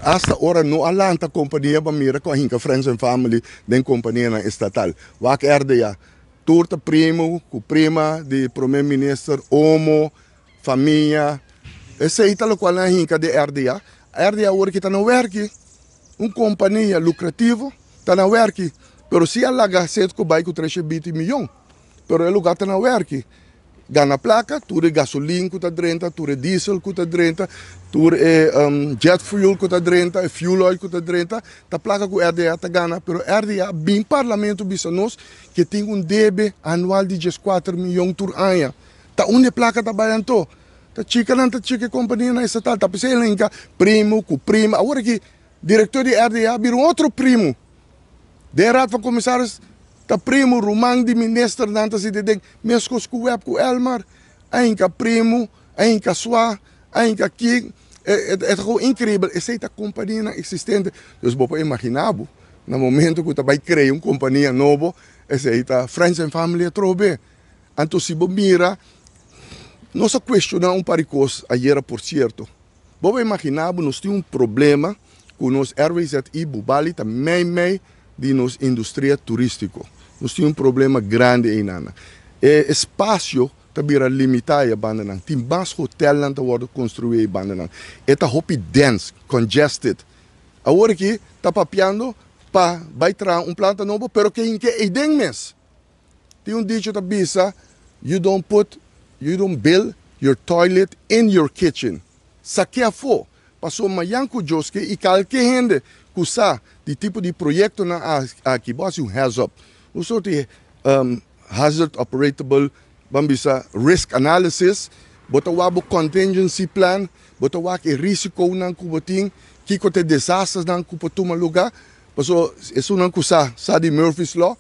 Hasta ora no a lanta kompania pa mira ku a hinka friends and family den kompanianan estatal. Wak RDA, tur ta primu ku prima di prome minister, omo, famia. Esei ta lokual nan a hinka den RDA. RDA awor ki ta na wèrki, un kompania lukrativo ta na wèrki, pero si a laga Setco bai ku 320 miyon, pero e lugá ta na wèrki. Gana plaka, tur e gasolin ku ta drenta, tur e diesel ku ta drenta, tur e jet fuel ku ta drenta, e fuel oil ku ta drenta, ta plaka ku RDA ta gana, pero RDA bin parlamento bisa nos ke tin un debe anual di 14 miyon tur aña. Ta unda e plaka ta bai anto? Ta chika nan ta chika e kompanianan estatal, ta p'esei el a hinka primu ku prima. Awor aki direktor di RDA bira un otro primu. Den Raad van Commissaris ta primu, ruman di ministernan ta sinti den meskos ku Web ku Elmar. A hinka primu, a hinka swa, a hinka kin. E ta gewoon inkribel. Esei ta kompanianan eksistente. Dus bo por imaginá bo na momento ku ta bai krea un kompania nobo, esei ta friends and family atrobe. Anto si bo mira, nos a kuestioná un par di kos ayera por sierto. Bo por imaginá bo nos tin un problema ku nos RWZI Bubali ta mei mei di nos industria turístiko. Nos tin un problema grandi einan. E espasio ta bira limitá e bandanan. Tin mas hotelnan ta wòrdu konstruí e bandanan. E ta hopi dense, congested. Awor aki ta papiando pa bai traha un planta nobo pero ke hinke eiden mes. Tin un dicho ta bisa, You don't put, you don't build your toilet in your kitchen. Sak'é afó, pasobra mañan ku Dios ke i kalke hende ku sa di tipo di proyektonan aki, bo hasi un heads up, un sorto di hazard operatable, ban bisa risk analysis, bo ta wak bo contingency plan, bo ta wak e risikonan ku bo tin, kiko ta e desastersnan ku por tuma lugá, pasobra esunnan ku sa, sa di Murphy's Law,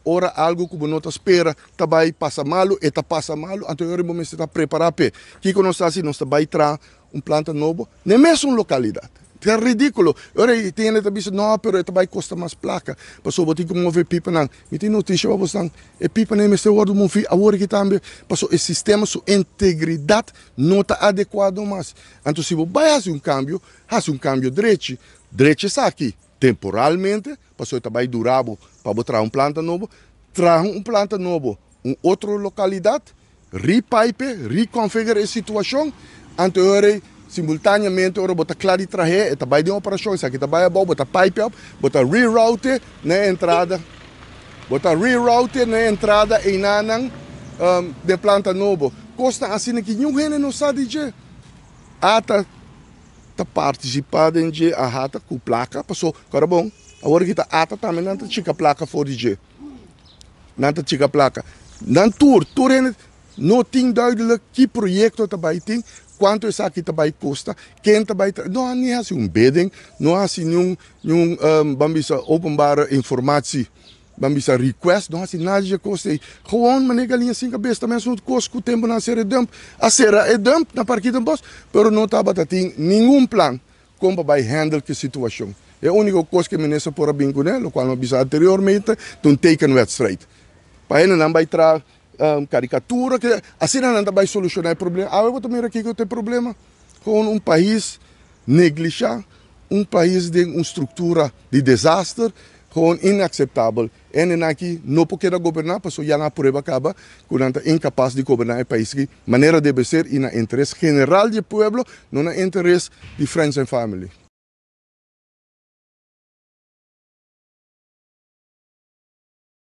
Ora algu ku bo no ta spera ta bai pasa malu, e ta pasa malu, anto e ora bo mester ta prepará p'e. Kiko nos ta hasi? Nos ta bai traha un planta nobo na e mesun lokalidat. Ta ridíkulo. E ora ei tin hende ta bisa, No, pero e ta bai kosta mas plaka, pasobra bo tin ku move e pipanan. Mi tin notisia pa bosnan, e pipanan ei mester wòrdu moví awor aki tambe, pasobra e sistema su integridat no ta adekuado mas. Anto si bo bai hasi un kambio, hasi un kambio drechi. Drechi esaki temporalmente, pasobra e ta bai dura bo pa bo traha un planta nobo, traha un planta nobo un otro lokalidat, repaipe, reconfigure e situashon, anto e ora ei simultaneamente ora bo ta kla di trah'é e ta bai den operashon, esaki ta bai abou, bo ta pipe up, bo ta reroute na e entrada, bo ta reroute na e entrada einanan den planta nobo. Kosnan asina ki niun hende no sa di dje. Ata. Ta partisipá den dje a hata ku plaka paso kòrda bon awor ki ta ata tambe nan ta chika plaka for di dje nan ta chika plaka nan tur tur hende no tin duidelijk ki proyekto ta bai tin kuantu esaki ta bai kosta ken ta bai no a ni hasi un bidding no a hasi niun niun ban bisa openbare informatie. Ban bisa request, no hasi nada dje kos ei. Gewoon manera galiña sin kabes ta mesun kos ku tempu nan a sera e dump. A sera e dump na Parkietenbos, pero no tabata tin ningun plan kon pa bai handle ku e situashon. E uniko kos ku e minister por a bin kuné, lokual mi a bisa anteriormente, ta un tekenwedstrijd. Pa hendenan bai traha karikatura, asina nan ta bai solushoná e problema. Awe bo ta mira kiko ta e problema. Gewoon un pais neglisha, un pais den un struktura di desaster, gewoon inakseptabel. Hendenan aki no por keda goberná pasobra ya nan a prueba kaba ku nan ta inkapas di goberná e pais aki manera debe ser i na interes general di e pueblo, no na interes di friends and family.